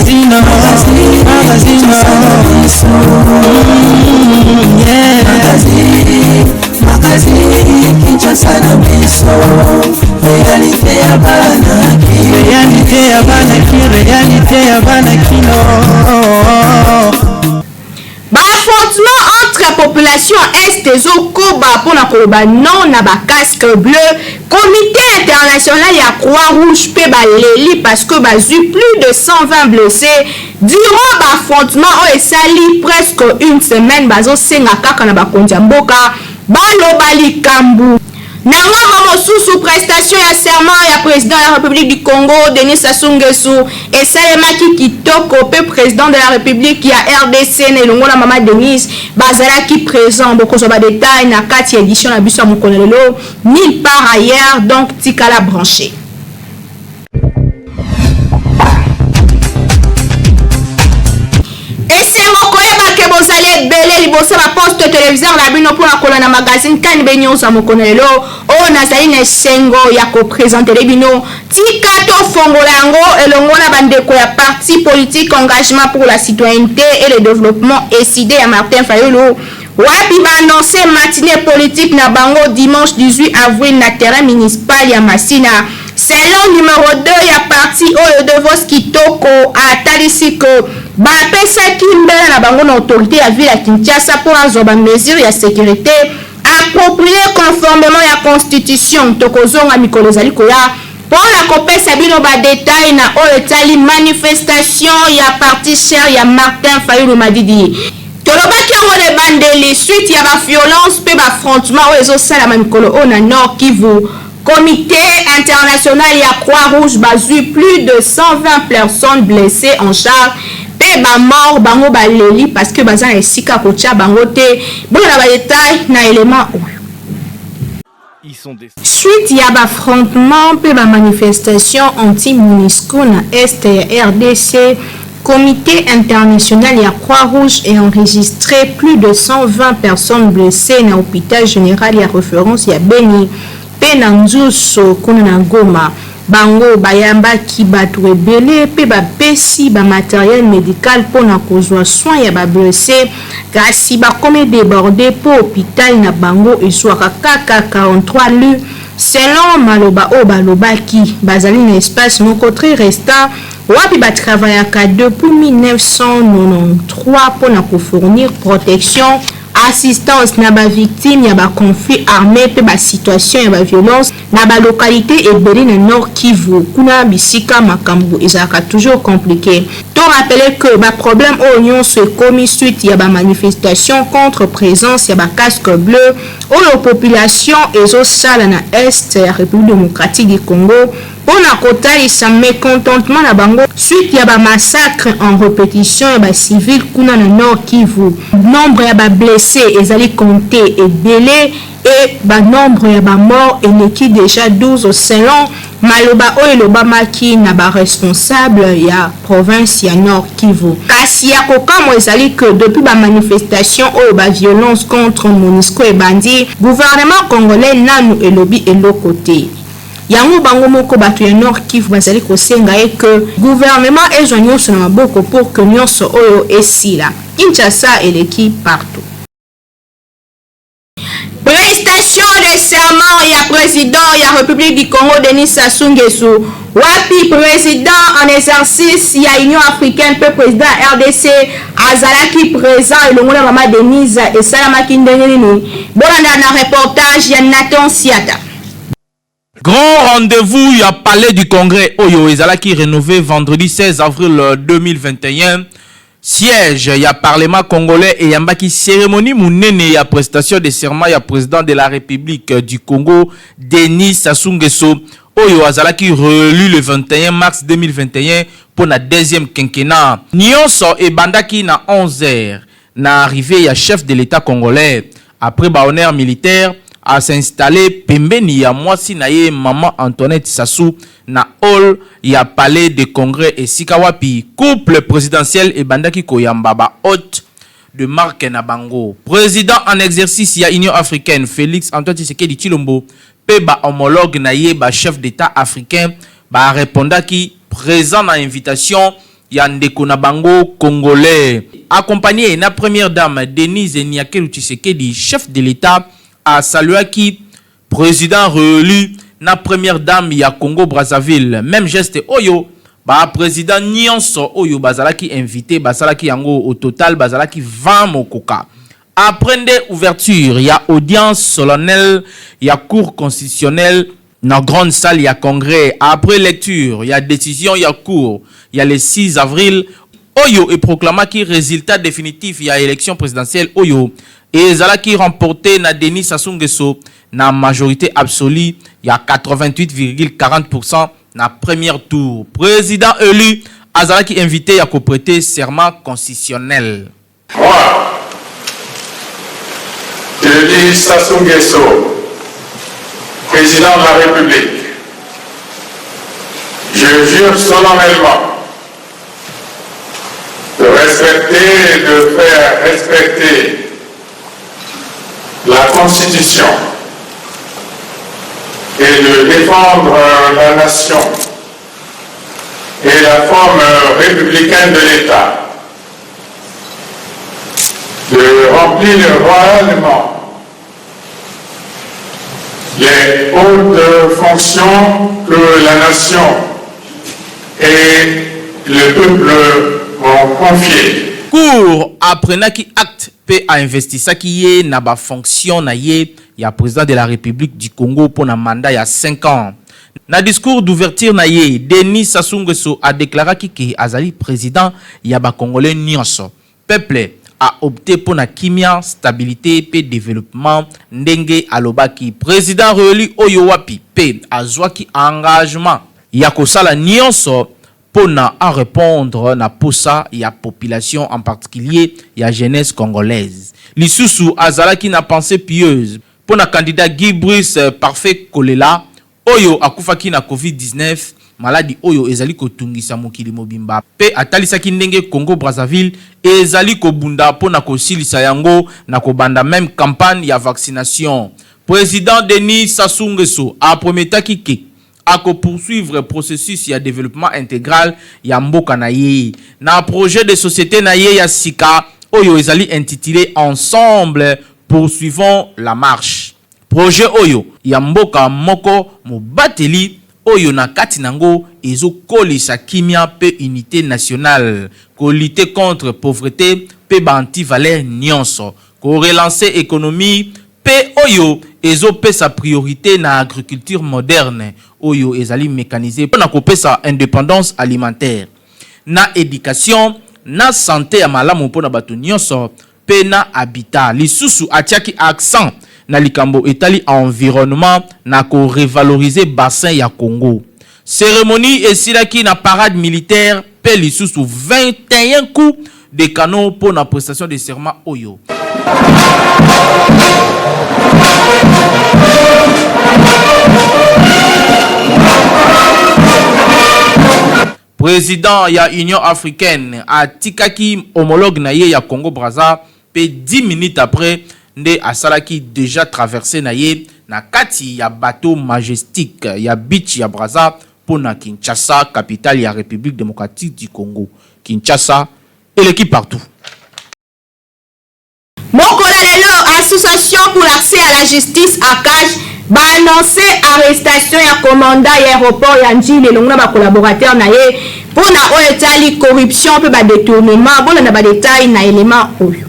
Magazine, magazine, yeah. Magazine, Kinshasa na biso, réalité ya bana Kin. Réalité ya bana Kin, réalité ya bana Kino. Ba affrontements entre population ya Est ezokoba mpo na koloba non na ba casques bleus. Comite international ya Croix-Rouge mpe baleli parce que bazwi plus de 120 blesses durant ba affrontements oyo esali presque une semaine. Bazosenga kaka na bakonzi ya mboka baloba likambo. Na ngambo mosusu, prestation ya serment ya président ya République du Congo Denis Sassou Nguesso esalemaki kitoko mpe président de la République ya RDC na elongo na mama Denise bazalaki présent. Bokozwa badétail na kati ya édition na biso ya mokolo lelo, nulle part ailleurs, donc tikala branché. Esengo koyeba ke bozali ebele liboso ya baposte téléviseur na bino mpona kolanda magazine KNB News ya mokolo lelo oyo. Nazali na esengo ya koprésenter bino. Tika tofongola yango elongo na bandeko ya parti politique Engagement pour la citoyenneté et le développement, ECiDé ya Martin Fayulu, wapi baannonce matinée politique na bango dimanche 18 avril na terrain municipal ya Masina. Selon numéro 2 ya parti oyo, Devos Kitoko, atalisi ke bapesaki mbela na bango na autorité ya ville ya Kinshasa mpo azwa bamesure ya sécurité approprié conformément ya constitution. Tokozonga mikolo ezali koya mpona kopesa bino badétail na oyo etali manifestation ya parti cher ya Martin Fayulu Madidi. Tolobaki yango na ebandeli, suite ya baviolence mpe baaffrontement oyo ezosalama mikolo oyo na Nord Kivu, Comité international ya Croix Rouge bazwi plus de 120 personnes blessées en charge mpe bamort. Bango baleli parce que baza na esika kotia bango te. Bona badétail na élément oyo. Suite ya baaffrontement mpe bamanifestation anti-MONUSCO na Est ya RDC, Comité international ya Croix-Rouge a enregistré plus de 120 personnes blessées na hôpital général ya référence ya Beni mpe na Nzuso kuna na Goma. Bango bayambaki bato ebele mpe bapesi bamatériel médical mpona kozwa soin ya bablessé, kasi bakomi débordé mpo hôpital na bango ezwaka kaka 43 lits. Selon maloba oyo balobaki, bazali na espace moko très restreint wapi batravaillaka depuis 1993 mpona kofournir protection, assistance na bavictime ya baconflit armé mpe basituation ya baviolence na balokalité ebele na Nord Kivu, kuna bisika makambo ezalaka toujours compliqué. To rappeler que baproblème oyo nyonso ekomi suite ya bamanifestation contre présence ya bacasque bleu oyo population ezosala na Est ya République démocratique du Congo mpona kotalisa mécontentement na bango suite ya bamassacre en répétition ya bacivile kuna na Nord Kivu. Nombre ya bablessé ezali compté ebele e banombre ya bamort eleki déjà 12, selon maloba oyo elobamaki na baresponsable ya province ya Nord Kivu. Kasi ya kokamwa ezali ke depuis bamanifestation oyo, baviolence contre MONUSCO ebandi, gouvernement congolais nanu elobi eloko te. Yango bango moko bato ya Nord Kivu bazali kosenga ye ke gouvernement ezwa nyonso na maboko pour ke nyonso oyo esila. Kinshasa eleki partout. Prestation de serment ya président ya République du Congo Denis Sassou Nguesso, wapi président en exercice ya Union africaine mpe président ya RDC azalaki présent elongo na mama Denise, esalamaki ndenge nini? Bolanda na reportage ya Nathan Siata. Grand rendez-vous ya Palais du Congrès oyo ezalaki rénové vendredi 16 avril 2021. Siège ya Parlement congolais eyambaki cérémonie munene ya prestation de serment ya président de la République du Congo Denis Sassou Nguesso, oyo azalaki réélu le 21 mars 2021 pour la deuxième quinquennat. Nyonso ebandaki na 11h na arrivée ya chef de l'État congolais. Après ba honneur militaire, a s'installer pembeni ya mwasi na ye, mama Antoinette Sassou, na hall ya Palais de Congrès, esika wapi couple présidentiel ebandaki koyamba ba hôte de marque na bango, président en exercice ya Union africaine Félix Antoine Tshisekedi Tshilombo mpe ba homologue na ye, ba chef d'État africain, barépondaki présent na invitation. ya ndeko na bango congolais. Accompagné na première dame Denise Nyakeru Tshisekedi, chef de l'État asaluaki président réélu na première dame ya Congo Brazzaville. Même geste oyo ba président nyonso oyo bazalaki invité basalaki yango. Au total bazalaki 20 mokoka. Après nde ouverture ya audience solennelle ya Cour constitutionnelle na grande salle ya congrès, après lecture ya décision ya cour ya le 6 avril oyo eproclamaki résultat définitif ya élection présidentielle oyo ezalaki remporté na Denis Sassou Nguesso na majorité absolue ya 88,40% na premier tour, président élu azalaki invité ya koprêter serment constitutionnel. Moi, Denis Sassou Nguesso, président de la République, je jure solennellement de respecter et de faire respecter la Constitution et de défendre la nation et la forme républicaine de l'État, de remplir royalement les hautes fonctions que la nation et le peuple m'ont confiées. Cour aprenaki acte mpe ainvestisaki ye na bafonction na ye ya président de la République du Congo mpo na mandat ya 5 ans. Na discours d'ouverture na ye, Denis Sassou Nguesso adeklaraki ke azali président ya bacongolais nyonso. Peuple a opté mpo na kimia, stabilité mpe développement. Ndenge alobaki, président réélu oyo wapi mpe azwaki engagement ya kosala nyonso mpo na arépondre na posa ya population, en particulier ya jeunesse congolaise. Lisusu azalaki na pensée pieuse mpo na candidat Guy Brice Parfait Kolela oyo akufaki na COVID-19, maladi oyo ezali kotungisa mokili mobimba, mpe atalisaki ndenge Congo Brazzaville ezali kobunda mpo na kosilisa yango na kobanda même campagne ya vaccination. Président Denis Sassou Nguesso aprometaki ke akopoursuivre processus ya développement intégral ya mboka na ye na projet de société na ye ya sika oyo ezali intitulé "Ensemble poursuivons la marche", projet oyo ya mboka moko mobateli oyo na kati nango ezokolisa kimia mpe unité nationale, kolutter contre pauvreté mpe baantivaleur nyonso, korelancer économie mpe oyo ezopesa priorité na agriculture moderne oyo ezali mécanisé mpona kopesa indépendance alimentaire, na éducation na santé ya malamu mpona bato nyonso mpe na habitat. Lisusu atiaki accent na likambo etali environnement na korevaloriser bassin ya Congo. Cérémonie esilaki na parade militaire mpe lisusu 21 coups de canon mpo na prestation de serment oyo. Président ya Union africaine atikaki homologue na ye ya Congo Braza mpe 10 minutes après nde asalaki déjà traversée na ye na kati ya bateau Majestic ya beach ya Braza mpo na Kinshasa, capitale ya République démocratique du Congo. Kinshasa eleki partout. Mokolo lelo, Association pour l'accès à la justice, ACAJ, baannonce arrestation ya commandant ya aéroport ya Njili elongo na bacollaborateur na ye mpona oyo etali corruption mpe badétournement. Bolanda badétail na élément oyo.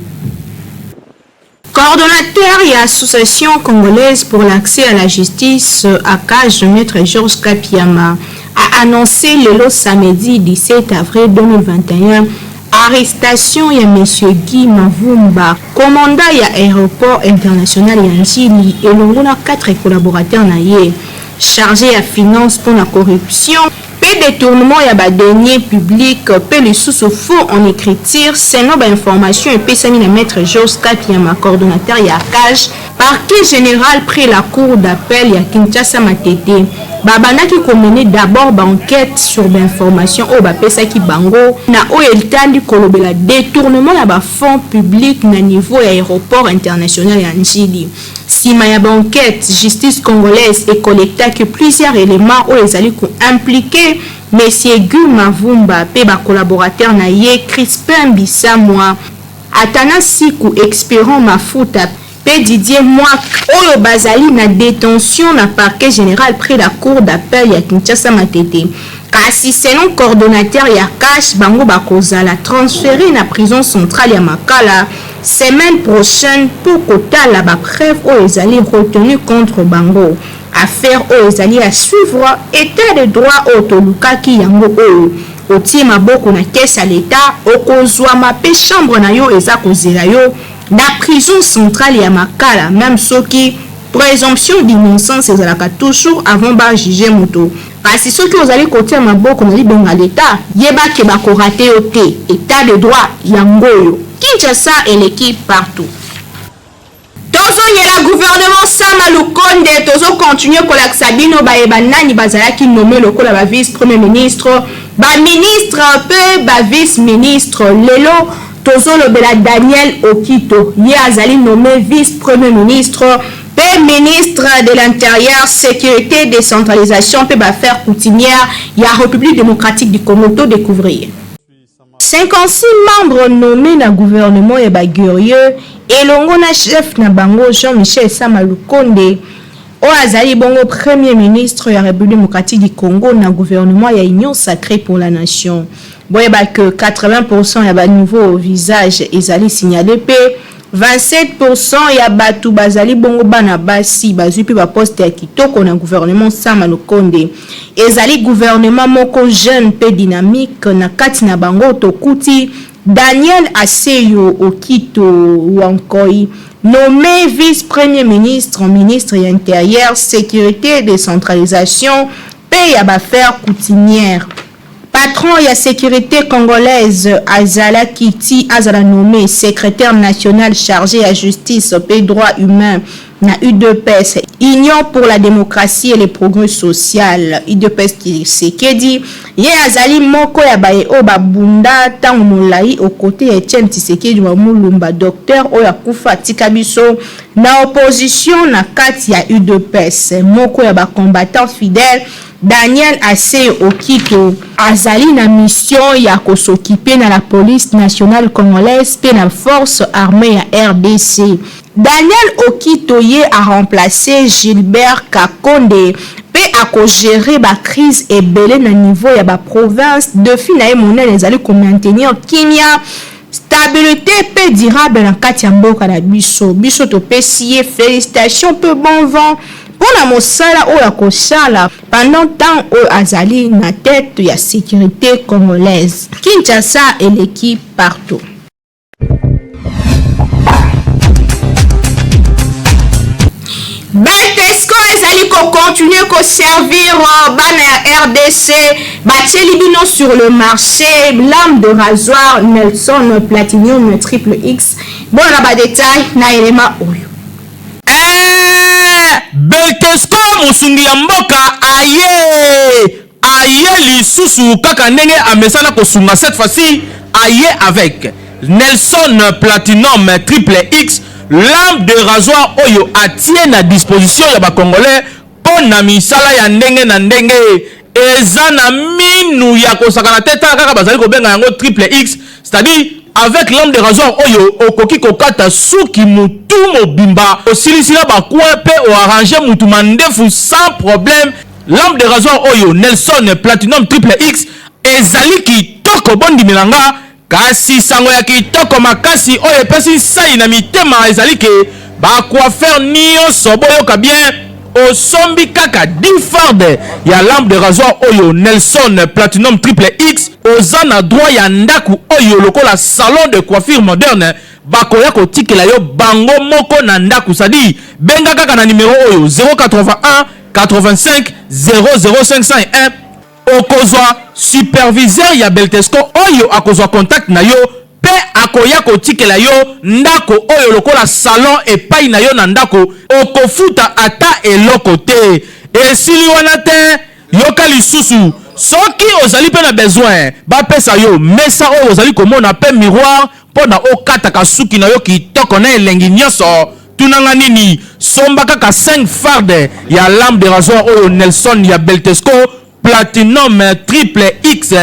Coordonnateur ya Association congolaise pour l'accès à la justice, ACAJ, maître Georges Kapiama, a annoncé lelo samedi 17 avril 2021 arrestation ya monsieur Guy Mavumba, commandant ya aéroport international ya Njili, elongo na 4 collaborateurs na ye chargé ya finance, mpona corruption mpe détournement ya badeniers publics mpe lisusu faux en écriture. Selon bainformation epesami na maître Georges Kapiama, coordonnateur ya ACAJ, parquet général près la cour d'appel ya Kinshasa Matete babandaki komener d'abord baenquête sur bainformation oyo bapesaki bango na oyo etali kolobela détournement ya bafonds publics na niveau ya aéroport international ya Njili. Sima ya ba enquetes, justice congolaise e collectaki plusieurs elements oyo ezali ko impliquer Monsieur Guy Mavumba mpe ba collaborateurs na ye Crispin Bisamwa, Athanas Siku, Expiron Mafuta mpe Didier Mwak oyo bazali na detention na parquet general près la cour d'appel ya Kinshasa Matete. Kasi selon coordonnateur ya CACH, bango bakozala transferer na prison centrale ya Makala semaine prochaine mpo kotala ba preuves oyo ezali retenues contre bango. Affaire oyo ezali à suivre, etat de droit oyo tolukaki yango oyo. Otie maboko na caisse ya l'etat, okozuama mpe chambre na yo eza kozela yo na prison centrale ya Makala meme soki presomption d'innocence ezalaka toujours avant ba juger moto. Kasi soki ozali kotia maboko na libenga l'etat, yeba ke bako rater yo te. Etat de droit yango oyo. Kinshasa eleki partout. Tozongela gouvernement Sama Lukonde, tozo continuer kolakisa bino baye ba nani bazalaki nomme lokola ba vice premier ministre, ba ministre pe ba vice ministre. Lelo tozolobela Daniel Okito, ye azali nomme vice premier ministre pe ministre de l'Intérieur, Securite, Decentralisation pe ba affaires coutumières ya Republique democratique du Congo. To decouvrir. 56 membres nommes na gouvernement ya ba guerriers elongo na chef na bango Jean-Michel Sama Lukonde oyo azali bongo Premier ministre ya Republique democratique du Congo na gouvernement ya Union sacree pour la nation. Boyeba que 80% ya ba nouveaux visages ezali signale pe 27% ya batu bazali bongo bana basi bazwi pe ba poste ya kitoko na gouvernement Sama Lukonde. Ezali gouvernement moko jeune pe dynamique na kati na bango tokuti Daniel Aseyo Okito Wankoy nomme vice premier ministre, ministre ya interieur, securite, decentralisation pe ya b'affaires coutumières. Patron ya securite congolaise azalaki ti azala nomme secretaire national charge ya justice pe droits humains na udps, Union pour la democratie et le progrès social, udps Tshisekedi, ye azali moko ya baye oyo babunda tango molayi aux cotes ya Etienne Tshisekedi wa Mulumba, docteur oyo akufa atika biso na opposition na kati ya udps, moko ya ba combattants fidèles. Daniel Aseyo Okito azali na mission ya ko s'occuper na la police nationale congolaise mpe na force armee ya rdc. Daniel Okito ye a remplacer Gilbert Kakonde mpe ako gerer ba crises ebele na niveau ya ba provinces. Defi na ye monene ezali ko maintenir kimia, stabilite mpe durable na kati ya mboka na biso. Biso topesi ye felicitations mpe bon vent mpo na mosala oyo akosala pendant temps oyo azali na tete ya securite congolaise. Kinshasa eleki partout. Beltesco ezali ko continuer ko servir bana ya rdc, batieli bino sur le marché lame de rasoir Nelson Platinum Triple X. Bona ba details na elema oyo. Eeh Beltesco mosungi ya mboka aye aye lisusu kaka ndenge amesana kosunga cette fois ci aye avec Nelson Platinum Triple X lame de rasoir oyo atie na disposition ya ba congolais mpo na misala ya ndenge na ndenge eza na minu ya kosakana te tala kaka bazali kobenga yango triple X c'est à dire avec lame de rasoir oyo okoki kokata suki mutu mobimba osilisi na ba coin pe o arranger mutu mandefu sans problème lame de rasoir oyo Nelson Platinum triple X ezali kitoko bondimela nga Kasi sango ya kitoko makasi oyo epesi nsayi na mitema ezali ke ba coiffeurs nionso boyoka bien osombi kaka 10 fardes ya lampe de rasoir oyo Nelson Platinum Triple X oza na droit ya ndaku oyo lokola salon de coiffure moderne bakoya kotikela yo bango moko na ndaku c'est à dire benga kaka na numero oyo 081 85 00 501 Okozwa superviseur ya Beltesco oyo akozwa contact na yo pe akoya kotikela yo ndako oyo lokola salon epayi na yo na ndako, okofuta ata eloko te. Esili wana te, yoka lisusu, soki ozali pe na besoin bapesa yo mesa oyo ozali komona pe miroir mpo na okataka suki na yo kitoko na elengi nionso, Tuna nga nini? Somba kaka 5 farde ya lame de rasoir oyo Nelson ya Beltesco Platinum Triple X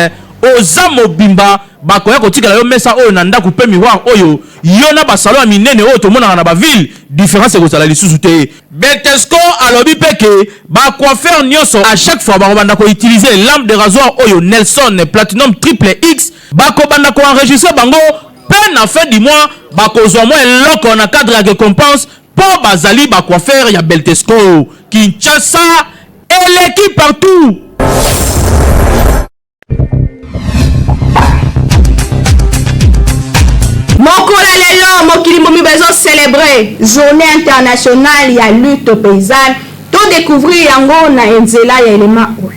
oza mobimba bakoya kotikela yo mesa oyo na ndaku pe miroir oyo yo na ba salon ya minene oyo tomonaka na ba ville difference ekozala lisusu te. Beltesco alobi pe ke ba coiffeurs nionso à chaque fois bakobanda ko utiliser lame de rasoir oyo Nelson Platinum Triple X bakobanda ko enregistrer bango pe na fin du mois bakozua mwa eloko na cadre ya recompense po bazali ba coiffeurs ya Beltesco. Kinshasa eleki partout. Mokolo ya lelo mokili mobimba ezo celebre journée internationale ya lutte paysanne. To decouvrir yango na enzela ya elema oyo.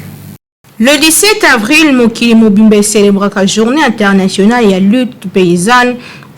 Le 17 avril, mokili mobimba e celebraka journee internationale ya lutte paysanne,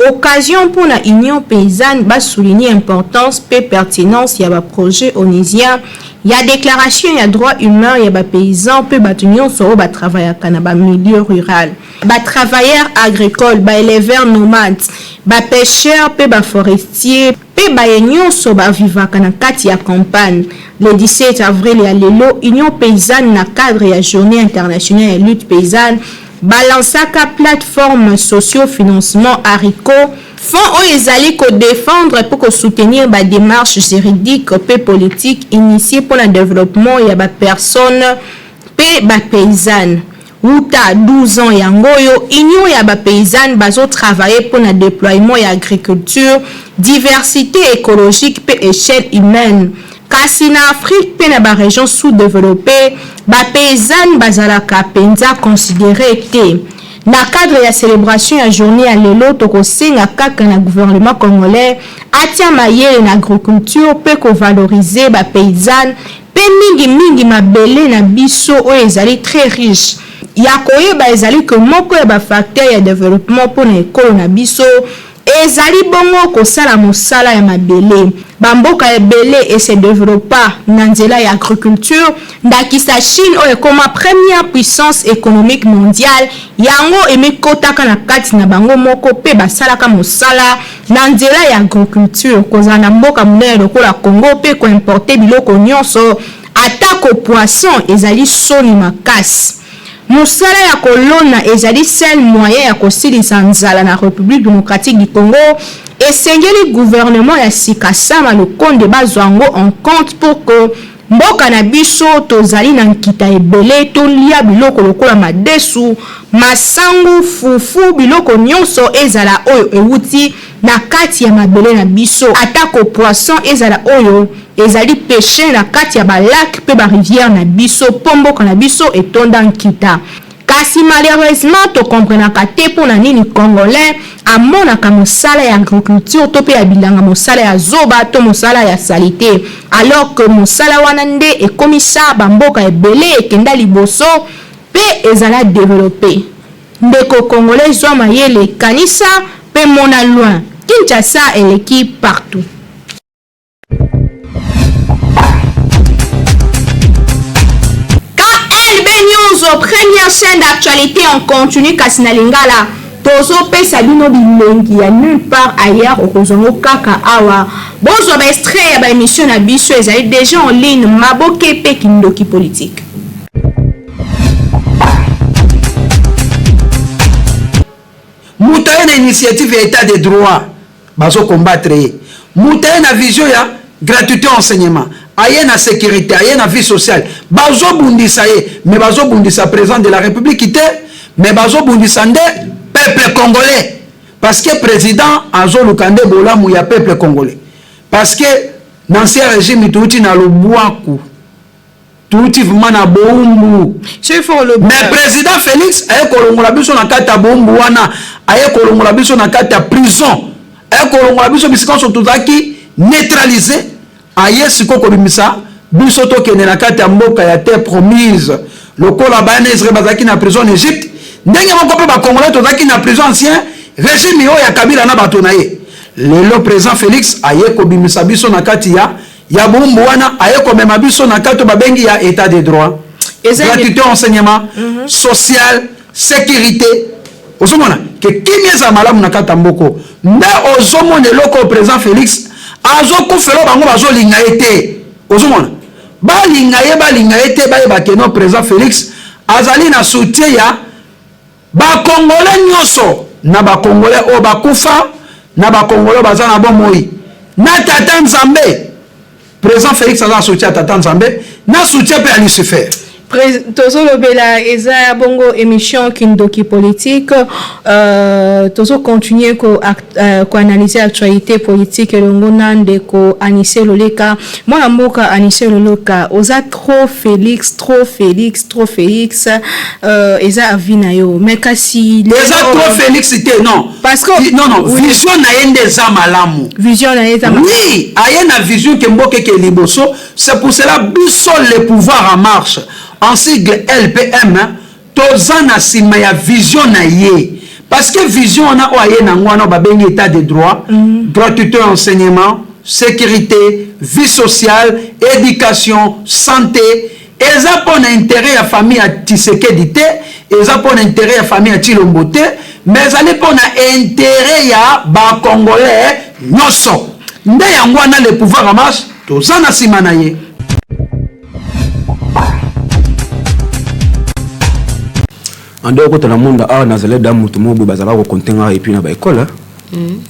occasion mpo na Union paysanne ba souligner importance mpe pertinence ya ba projets onusiens ya declaration ya droits humains ya ba paysans mpe bato nionso oyo ba travaillaka na ba milieux rural, ba travailleurs agricoles, ba eleveurs nomades, ba pecheurs mpe ba forestiers. Mpe baye nionso ba vivaka na kati ya campagne. Le 17 avril ya lelo, Union paysanne na cadre ya journee internationale ya lutte paysanne ba lancaka plateforme socio-financement haricot, fonds oyo ezali ko defendre mpe ko soutenir ba demarches juridiques mpe politiques initiees mpo na developpement ya ba personnes mpe ba paysannes. Wuta 12 ans yango oyo, Union ya ba paysannes bazo travailler mpo na deploiement ya agriculture, diversite ecologique mpe echelle humaine. Kasi na Afrique mpe na ba regions sous-developpees, ba paysannes bazalaka penza considerees te. Na cadre ya celebration ya journee ya lelo, tokosenga kaka na gouvernement congolais atia mayele na agriculture mpe ko valoriser ba paysannes Pe mingi mingi mabele na biso oyo ezali très riche. Ya koyeba ezali que moko ya ba facteurs ya developpement po na ekolo na biso ezali bongo kosala mosala ya mabele. Ba mboka ebele e se developpa na nzela ya agriculture, ndakisa Chine oyo ekoma première puissance economique mondiale, yango emikotaka na kati na bango moko pe basalaka mosala Na nzela ya agriculture, kozala na mboka monene lokola Congo pe ko importer biloko nionso ata ko poisson ezali soni makasi. Mosala ya kolona ezali seul moyen ya kosilisa nzala na Republique democratique du Congo, esengeli gouvernement ya sika Sama Lukonde bazwa yango en compte pour que Mboka na biso tozali na nkita ebele tolia biloko lokola madesu, masangu, fufu biloko nionso ezala oyo ewuti na kati ya mabele na biso atako poisson ezala oyo ezali peche na kati ya ba lac pe ba rivière na biso po mboka na biso etonda nkita. Kasi malheureusement to comprenaka te pona nini congolais amonaka mosala ya agriculture to pe ya bilanga mosala ya zoba to mosala ya salite alors que mosala wana nde ekomisa ba mboka ebele ekenda liboso pe ezala developper. Ndeko congolais zwa mayele kanisa pe mona loin. Kinshasa eleki partout. KLB News, première chaîne d'actualité en continu kasi na lingala. Tozopesa bino bilengi ya nulle part ailleurs, okozwa yango kaka awa. Bozwa ba extrait ya ba émission na biso ezali déjà en ligne, maboke pe kindoki politique. Moto aye na initiative ya etat de droit bazo combattre ye. Moto aye na vision ya gratuite enseignement, aye na securite, aye na vie sociale, bazo bundisa ye. Mais bazo bundisa president de la republique te, mais bazo bundisa nde peuple congolais. Parce que president azo luka nde bolamu ya peuple congolais. Parce que na ancien regime touti na lobwaku. Touti vraiment na bowumbu. Mais president Felix aye kolongola biso na kati ya bowumbu wana, aye kolongola biso na kati ya prison, aye kolongola biso bisika nyonso tozalaki neutralise, aye sikoyo kobimisa biso tokende na kati ya mboka ya terre promise. Lokola bana Israël bazalaki na prison na Egypte, ndenge moko mpe ba Congolais tozalaki na prison ancien régime oyo ya Kabila na bato na ye. Lelo president Felix aye kobimisa biso na kati ya ya bowumbu wana, aye komema biso na kati oyo babengi ya etat de droit, gratuite enseignement social, securite. Ozomona ke kimia ezala malamu na kati ya mboko. Nde ozomona eloko oyo president Felix Azokufela bango bazolinga ye te. Ozomona? Balinga ye balinga ye te bayeba que non president Felix azali na soutien ya ba congolais nyoso na ba congolais oyo bakufa na ba congolais baza na bomoi na tata Nzambe. President Felix aza na soutien ya tata Nzambe na soutien pe ya Lucifer. Tozolobela eza bongo émission Kindoki politique euh, tozo continuer ko euh, ko analyser actualité politique elongo na ndeko Anise Loleka mwana mboka Anise Loleka oza trop Félix trop Félix trop Félix euh, eza avis na yo mais kasi eza trop Félix te non parce que non non oui. Vision na ye nde eza malamu. Vision na ye eza malamu. Oui, aye na vision ke mboka eke liboso. C'est pour cela biso le pouvoir en marche en sigle LPM toza na sima ya vision na ye parce que vision wana oyo aye nango wana babengi état de droit, gratuité enseignement, sécurité, vie sociale, éducation, santé, eza mpo na intérêt ya famille ya Tshisekedi te, eza mpo na intérêt ya famille ya Tshilombo te, mais ezali mpo na intérêt ya ba congolais nyonso. Nde yango wana le pouvoir en marche toza na sima na ye. En dehors kota na monde awa nazali da moto moko boye bazalaka kokonte nga epuis na baekole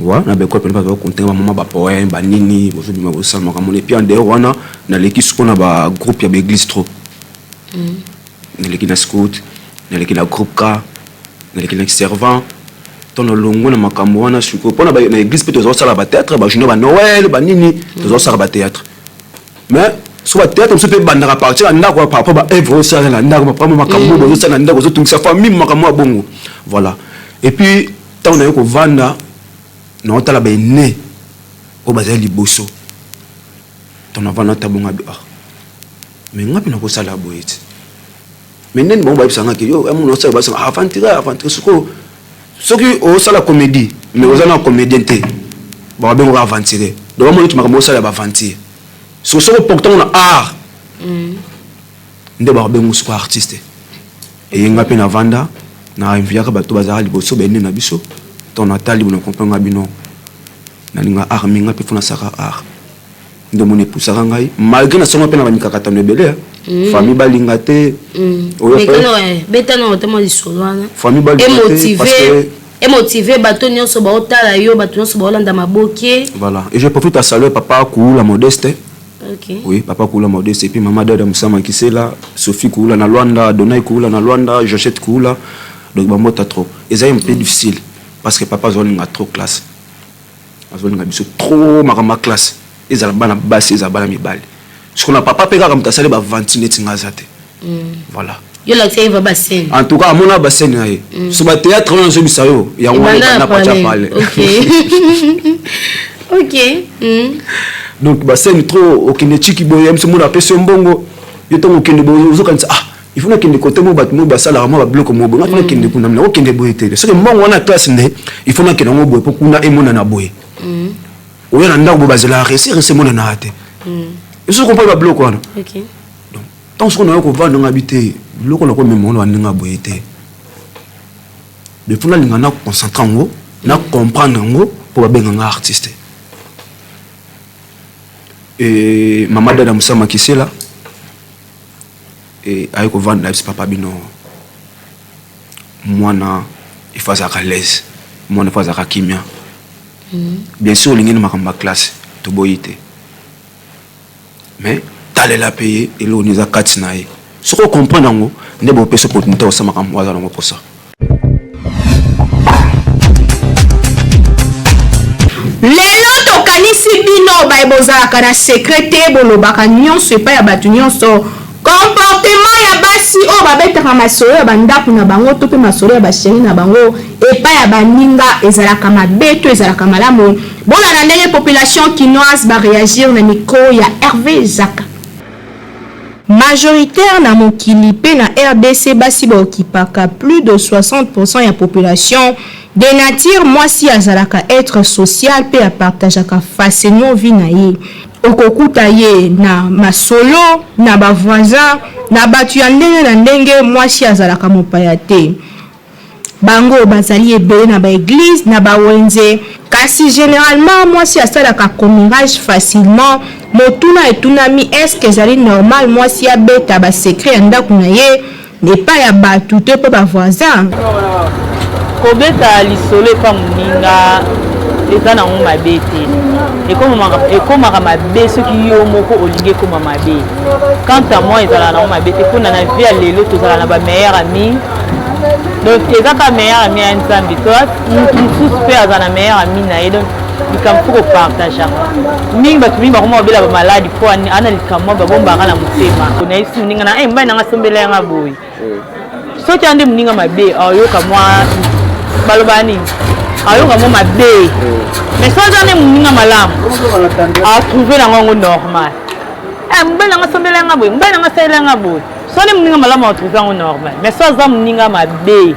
wa na baekole pene bazalaka kokonte nga bamama bapoème banini bozobima bozosala makambo wana epuis en dehors wana naleki sikoyo na bagroupe ya baeglise trop naleki na scout naleki na groupe k naleki na servant to nalongwe na makambo wana sikoyo mpo na église mpe tozala kosala batheatre bajournée ba noël banini tozala kosala batheatre mais so batheatre mosusu mpe ebandaka partir ya ndako par rapport ba œuvre osala na ndako makambo makambo bozosala na ndako ozotungisa famille makambo ya bongo voilà. Et puis ntango naye kovanda naotala baene oyo bazali liboso ntango navanda ata bongo abi ah mais nga mpe nakosala boye ti mais ndeni bango bayebisaka nga ke yo amona osala basanga aventure aventure sikoyo soki osala comédie mais oza na comédien te bakabengaka aventure donc bamoni neti makambo osala ya baaventure siko soki oportango na art nde bakabengo siko artiste. Eye nga mpe navanda na enviaka bato bazalaka liboso baene na biso ntango natali bona comprendre nga bino nalinga art mingi nga mpe fo nasalaka art nde omoni epusaka ngai malgré nasonga mpe na bamikakatano ebele famille balinga te. Beta na otema lisolo wana. Famille balinga te parce que emotive bato nyonso baotala yo, bato nyonso baolanda maboke. Voilà, et je profite à saluer papa Koula Modeste. Okay. Oui, papa Koula Modeste et puis maman Dada Moussama Kisela, Sophie Koula na Luanda, Donai Koula na Luanda, Jochette Koula. Donc bambota trop. Et ça un peu difficile parce que papa azolinga trop classe. Azolinga biso trop makambo ya classe. Ezala bana basi, ezala bana mibali. Sikoyo na papa mpe kaka moto asali bavanti neti nga aza te. Voilà. Yo lakisa ye va basene. En tout cas, amona basene na ye. So ba théâtre wana nazobisa yo, yango wana ebanda pacha pale. Ok. Ok. Donc basene trop okende chiki boye, mso mona apesi yo mbongo, yo ntango okende boye ozokanisa ah il faut nakende kote mo bato mo basalaka mwa babiloko mo boye, nga nakende kuna mina okende boye te soki mbongo wana classe nde il faut nakende yango boye mpo kuna emonana boye. Oya na ndako boye bazelaka resi resi emonanaka te. Ezo comprendre babiloko wana. Ok. Donc ntango soki nayo kovanda nga bi te biloko na komema wana baninga boye te de fo nalinga na concentre yango na comprendre yango mpo babenga nga artiste. Et mama Dada Moussama Kisela et aye kovanda na biso papa bino mwana il faut azalaka à l'aise, mwana il faut azalaka kimia. Bien sûr olingi na makambo ya classe toboyi te mais talela mpe ye eloko nini eza kati na ye soki ocomprendre yango nde bopesa opportunité kosala makambo aza nango mposa. Lelo tokanisi bino baye bozalaka na secret te, bolobaka nyonso epai ya bato nyonso. Comportement ya basi oyo babetaka masolo ya bandako na bango to mpe masolo ya basheri na bango epai ya baninga ezalaka mabe to ezalaka malamu? Bolanda ndenge population kinoise ba reagir na micro ya Herve Zaka. Majoritaire na mokili pe na rdc basi ba occupaka plus de 60% ya population, de nature mwasi azalaka etre social pe a partageaka facilement vie na ye. Okokuta ye na masolo na ba voisins, na batu ya ndenge na ndenge, mwasi azalaka mopaya te. Bango bazali ebele na ba eglise na ba wenze. Kasi generalement mwasi asalaka commirage facilement. Motuna etunami est ce que ezali normal mwasi abeta ba secret ya ndaku na ye epa ya batu to epa ba voisin? Kobeta lisolo epa moninga eza nango mabe te, ekomaka mabe soki yo moko olingi ekoma mabe. Quant à moi, ezalaka nango mabe te mpona na vie ya lelo tozala na ba meilleur ami, donc eza kaka meilleur ami ya Nzambe to motu mosusu mpe aza na meilleur ami na ye. Donc likambo fo kopartageaka mingi, bato mingi bakoma kobela bamaladi mpo ana likambo babombaka na motema. Nayebisi moninga na mobali nanga asombela yanga boye, soki ande moninga mabe ayoka mwa baloba nini, ayoka mwa mabe, mais so aza nde moninga malamu atrouve nango yango normal. Mobali nanga asombela yanga boye, mobali nanga asalela yanga boye, so nde moninga malamu atrouve yango normal, mais so aza moninga mabe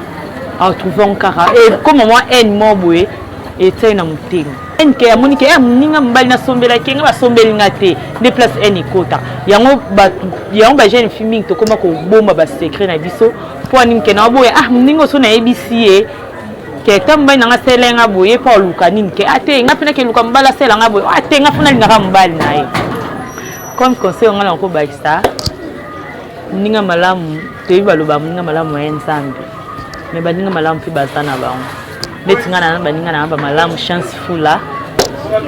atrouve yango kaka ekoma mwa haine moko boye etiai na motema ke amoni ke moninga mobali nasombelaki nga, basombeli nga te, nde place haine ekota yango. Yango bajeune fille mingi tokóma kobomba basecret na biso mpo anini ke na boye, ah, moninga oso nayebisi ye ke ta mobali nanga asala nga boye, mpo aluka nini ke ate nga mpe nakeluka mobali asala nga boye, ate nga mpo nalingaka mobali na ye. Comme conseil nga na kobakisa, moninga malamu, toyebi baloba moninga malamu ya Nzambe, mais baninga malamu mpe baza na bango. Neti nga na baninga na nga bamalamu, Chance Fula,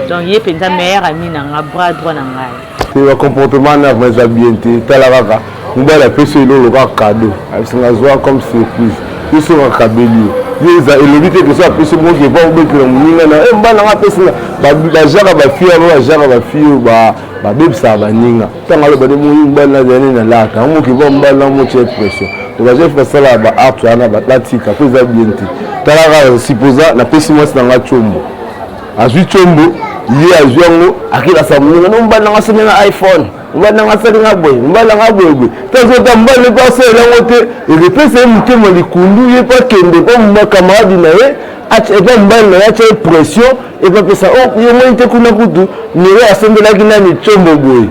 donc ye mpenza meilleur ami na nga, bras droit na ngai. Te, bacomportement na vraiment eza bien te. Tala kaka mobali apesi eloko kaka cadeau, abisinga zwa comme surprise, yo soki akabeli yo, yo eza elobi te ke so apesi moki epa obetela moninga na e mobali nanga apesi nga. Bajaka bafille wana, bajaka bafille oyo babebisaka baninga. Ntango aloba nde moyi mobali nazali nde nalaka yango moki epa mobali na motia pression. Donc bajeune basalaka baacte wana, batika mpo eza bien te. Tala kaka, supposa napesi mwasi na nga tshombo, azwi tshombo, ye azwi yango, akelasa moninga no mobali nanga asombi nga iPhone, mobali nanga asali nga boye, mobali nanga boye boye. Tazota mobali mpe asalela yango te, ekepesa ye motema likundu, ye mpe akende mpo camarade na ye epa mobali na ye atya ye pression, epe apesa o ye moi te. Kuna kutu Mire asombelaki nani tshombo boye,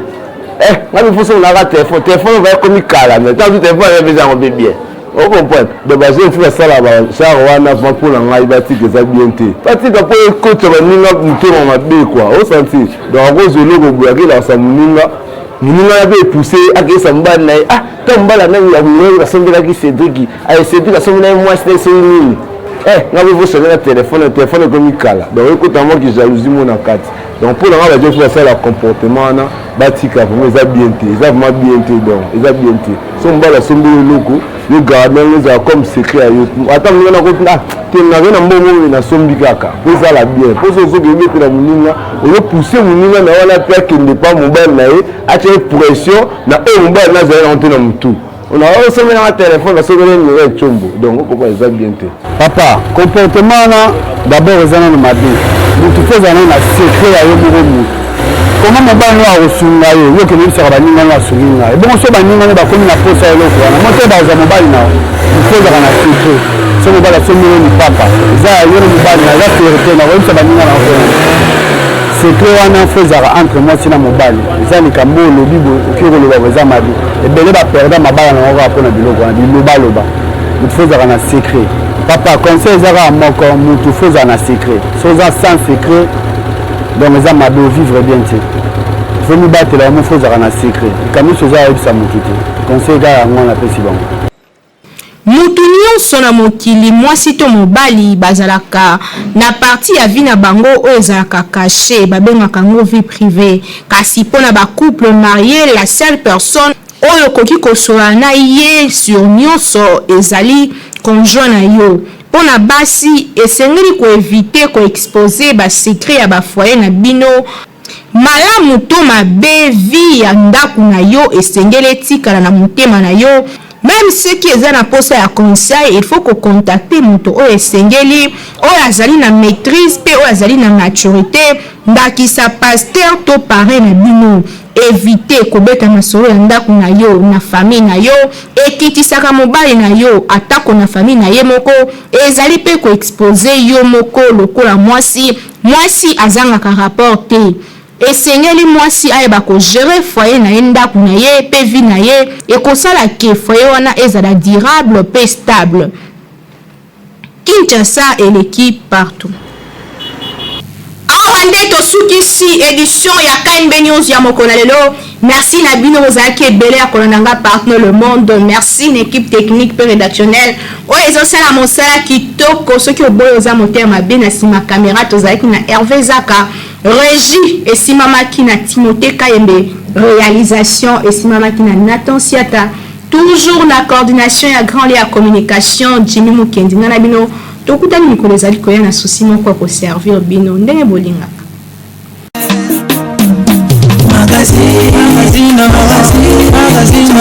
eh nga mpe foso naka telefone, telefone va ekomi kala, mais ntango telefone ayebeza yango mpe bien, ocomprendre. Donc bajeune fille basala bagenre wana, vraiment mpo na ngai batika, eza bien te, batika mpo ekotisa baninga motema mabe kua osentir. Donc akozwa eloko boye, akelakisa moninga, moninga na mpe epousse akeyesa mobali na ye, ah, ta mobali anani ya moninga asombelaki Cédrik, aye Cédrik asombelaki mwasi na ye soki nini, eh nga mpe vosonge na telefone, telefone ekomi kala. Donc ekota mwaki jalousie mo na kati. Donc mpo na nga bajeune fille basala comportement wana, batika, vraiment eza bien te, eza vraiment bien te. Donc eza bien te. So mobali asombeli eloko, yo garde yango, ezala comme secret ya yo. Ata moninga nakoti te, naza na mbongo oyo nasombi kaka mpo ezala bien, mpo so ozoki obetela moninga, ozopousse moninga na wana mpe akende pa mobali na ye, atya ye pression na oyo mobali na azali nango te na motu, osombelanga telefone, nasombeli Mireille Tshombo. Donc okoka, eza bien te. Papa, comportement wana d'abord eza nano mabe. Motu fo ozala nano na secret ya yo moko. Motu koma mobali no akosunga yo, yo okende oyebisaka baninga no asungi ngai, ebongo so baninga no bakomi na posa ya eloko wana, moto bazwa mobali na yo. Fo ozalaka na secret. So mobali asombeli yo lipapa, eza ya yo na mobali na, eza fierté na koyebisa baninga na yo. Secret wana fo ezalaka entre mwasi na mobali. Eza likambo olobi boye, okoki koloba boye, eza mabe. Ebele baperda mabala na bango kaka mpona biloko wana, bilobaloba. Motu fo ozalaka na secret. Papa, conseil eza kaka moko: motu fo ozala na secret. So oza sans secret, donc eza mabe, ovivre bien te. Fo mibatela yango, fo ozalaka na secret. Likambo nyonso oza oyebisa motu te. Conseil kaka yango wana apesi bango. Mutu nionso na mokili, mwasi to mobali, bazalaka na partie ya vie na bango oyo ezalaka cache, babengaka yango vie privee. Kasi pona ba couple marie, la seule personne oyo okoki kosolola na ye sur nionso ezali conjoint na yo. Pona basi, esengeli ko eviter ko exposer ba secrets ya ba foyers na bino. Malamu to mabe, vie ya ndaku na yo esengeli etikala na motema na yo. Meme soki eza na posa ya conseil, il faut ko contacter moto oyo esengeli, oyo azali na maitrise pe oyo azali na maturite, ndakisa pasteur to parrain na bino. Eviter kobeta masolo ya ndaku na yo na famille na yo, ekitisaka mobali na yo atako na famille na ye moko, ezali pe ko exposer yo moko lokola mwasi. Mwasi azangaka rapport te. Esengeli mwasi ayeba ko gerer foyer na ye, ndaku na ye pe vie na ye, ekosala que foyer wana ezala durable pe stable. Kinshasa eleki partout. Awa nde tosukisi edition ya KNB News ya mokolo na lelo. Merci na bino bozalaki ebele ya kolanda nga partout le monde. Merci na équipe technique pe rédactionnelle oyo ezosala mosala kitoko. Soki oboyi oza motema mabe. Na nsima caméra tozalaki na Hervé Zaka, régie esimamaki na Timothée Kayembe, réalisation esimamaki na Nathan Siata, toujours na coordination ya grand ya communication Jimmy Mukendi. Nga na bino tokutani mikolo ezali koya na susi moko ya koservir bino ndenge bolingaka. Magazine, magazine, magazine, magazine,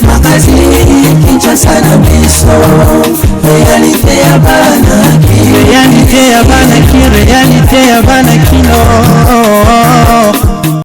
magazine, Kinshasa na biso, réalité ya bana.